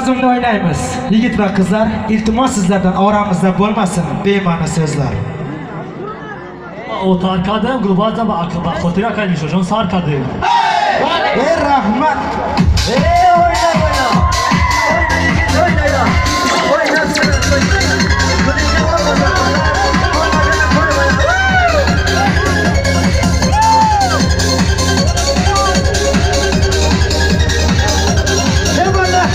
Bazmni o'ynaymiz. Yigit va qizlar, iltimos sizlardan oramizda bo'lmasin bema'ni so'zlar. Отар кардем, Гулбазам ба хотири акай Нишоҷон сар кардем. Ey rahmat. Ey o'yna o'yna. O'yna yigit o'yna. O'yna o'yna. Kuningga olmagan, olmagan qo'yma. Eyvallah.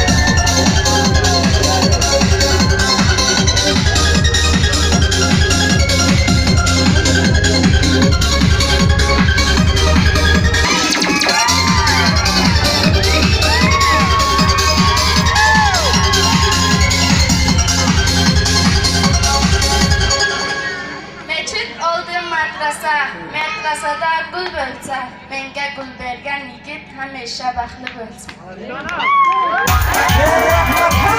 Mechit oldi madrasa, madrasada gul bo'lsa, menga gul bergan yigit hamisha baxtli bo'lsin. Ey rahmat. Ha.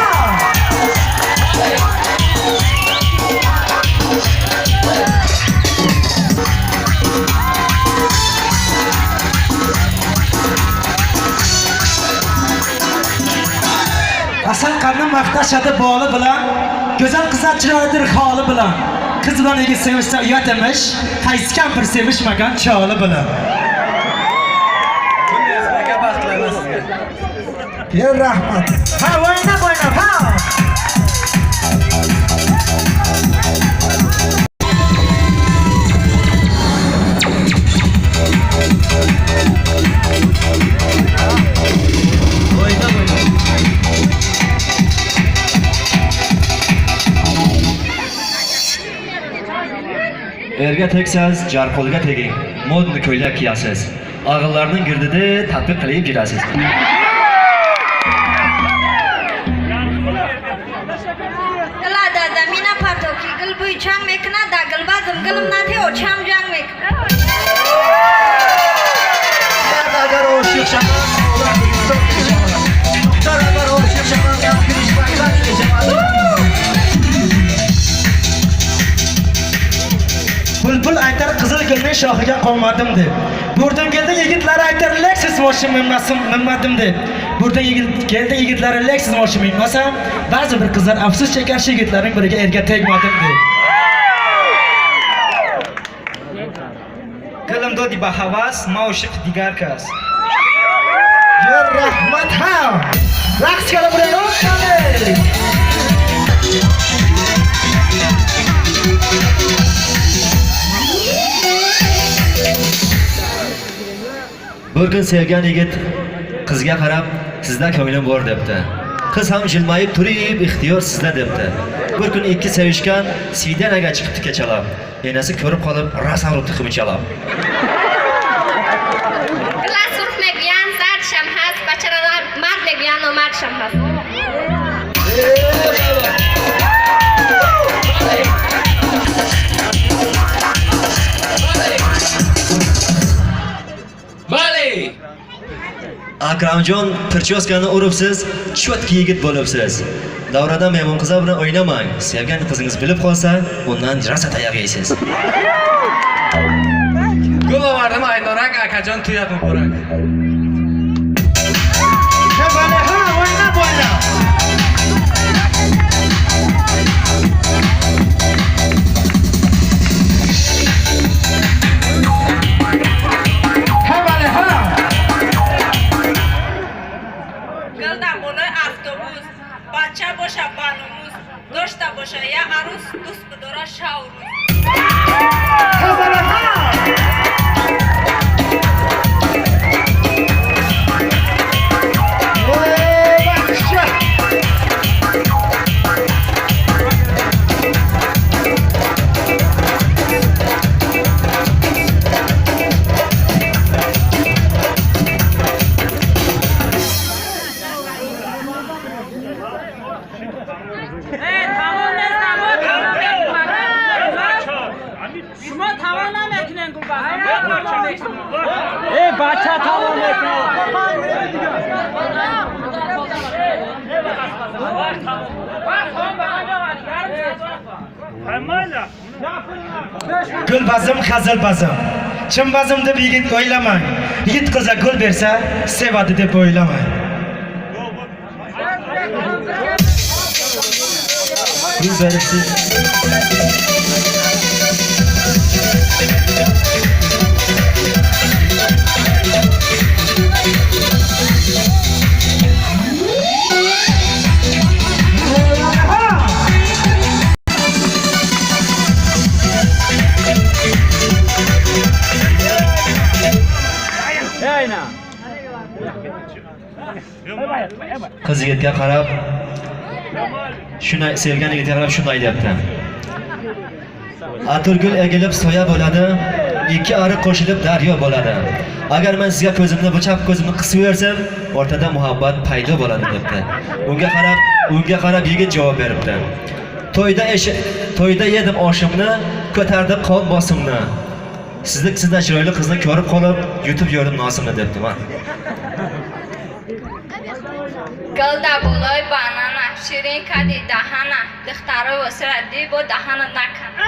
Asal qanni maqtashadi boli bilan, go'zal qizlar chiroylidir holi bilan. Qiz bilan yigit sevishsa uyat emish, qaysi kampir sevishmagan choli bilan. Aka baxtlar sizga. Ey rahmat. Ha, o'ynab o'ynab, ha. O'yna o'yna. Erga tegsangiz, jarqo'lga teging. Modni ko'ylak kiyasiz. Og'illarning girdida tatbiq qilib girasiz. Гила дар замина партоки гул бӯи чанг мекунад, дар гулбазм гулм наде очам ҷанг мекунад. Agar oshiq shaman, olam guliston keshaman. Doktor agar oshiq shaman, gapirish maktab keshaman. Bulbul aytar qizil gulning shoxiga qonmadim deb. Burdan keldi yigitlar aytar Lexus moshin minmasim minmadim deb. Burdan yigit keldi yigitlari Lexus moshin minmasam, ba'zi bir qizlar afsus chekar shu yigitlarning biriga erga tegmadim deb. Гулам доди ба ҳавас, ма ошиқи дигар кас. Ya rahmat ha. Raqs qilib buraylik. Bir kun sevgan yigit qizga qarab, "Sizda ko'nglim bor" debdi. Qiz ham jilmayib turib, "Ixtiyor sizda" debdi. Bir kun ikki sevishgan свидания ga chiqibdi kechalab. Enasi ko'rib qolib, rosa uribdi qimichalab. Гила сурх мегӯянд, зардшам ҳаст, бачара мард мегӯянд, номардшам ҳаст. Bale! Akramjon причёска ni uribsiz, чётки yigit bo'libsiz. Davrada mehmon qizlar bilan o'ynamang. Sevgan qizingiz bilib qolsa, undan rosa tayoq yeysiz. Gul ovardim Aynorak, akajon tuyat muborak. Ha, bale, ha, o'ynab o'ynab. Ha, bale, ha. Гул дар болои автобус, бача боша ба номус, дошта боша як арӯс, дӯст бидора шаву рӯз. Ha, bale, ha. Ey, baxshi. Тамом нест, тамом, тамом. Шумо тамом намекунен, Гулбазм. Эй, бача тамом мекунад. Gul bazm, hazil bazm. Chin bazm deb yigit o'ylamang. Yigit qizga gul bersa, sevadi deb o'ylamang. Gul beribsiz. Qiz yigitga qarab shunday, sevgan yigitga qarab shunday deyapti. Atirgul egilib soya bo'ladi, ikki ariq qo'shilib daryo bo'ladi. Agar men sizga ko'zimni, bu chap ko'zimni qisib bersam, o'rtada muhabbat paydo bo'ladi debdi. Unga qarab yigit javob beribdi. To'yda yedim oshimni, ko'tardi qon bosimni. Sizdan chiroyli qizni ko'rib qolib, yutib yurdim nosimni debdi. Gul дар болои банана, ширин кади даҳана, духтаро восира ди бо даҳана накана.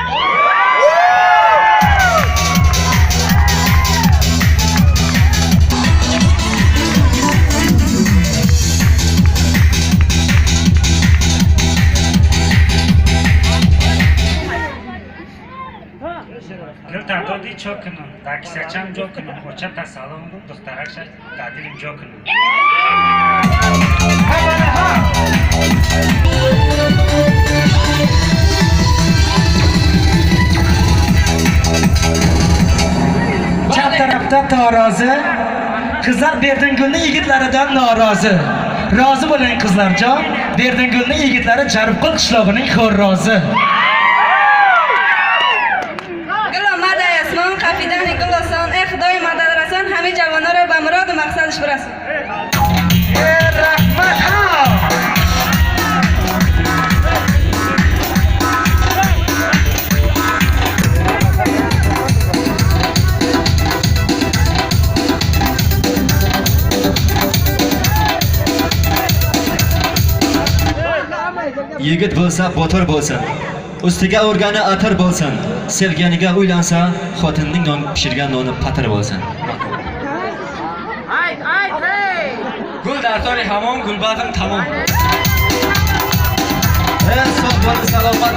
Гул дар доди чо кунам, дар кисачам ҷо кунам, очата салом гум, духтаракша дар дилим ҷо кунам. Chap tarafda tarozi, qizlar Berdingulning yigitlaridan norozi. Rozi bo'ling qizlarjon, Berdingulning yigitlari Jaribqul qishlog'ining xo'rozi. Gul омад ай осмон, қапидани гул осон, эй худои мадад расон, ҳамин ҷавононро ба муроду мақсадаш бирасон. Rahmat. Ha! Yigit bo'lsa botir bo'lsin, ustiga urgani atir bo'lsin, sevganiga uylansa, xotinning non pishirgan noni patir bo'lsin. Gul дар тори ҳамом, гулбазм тамом. Sog' bo'ling, salomat.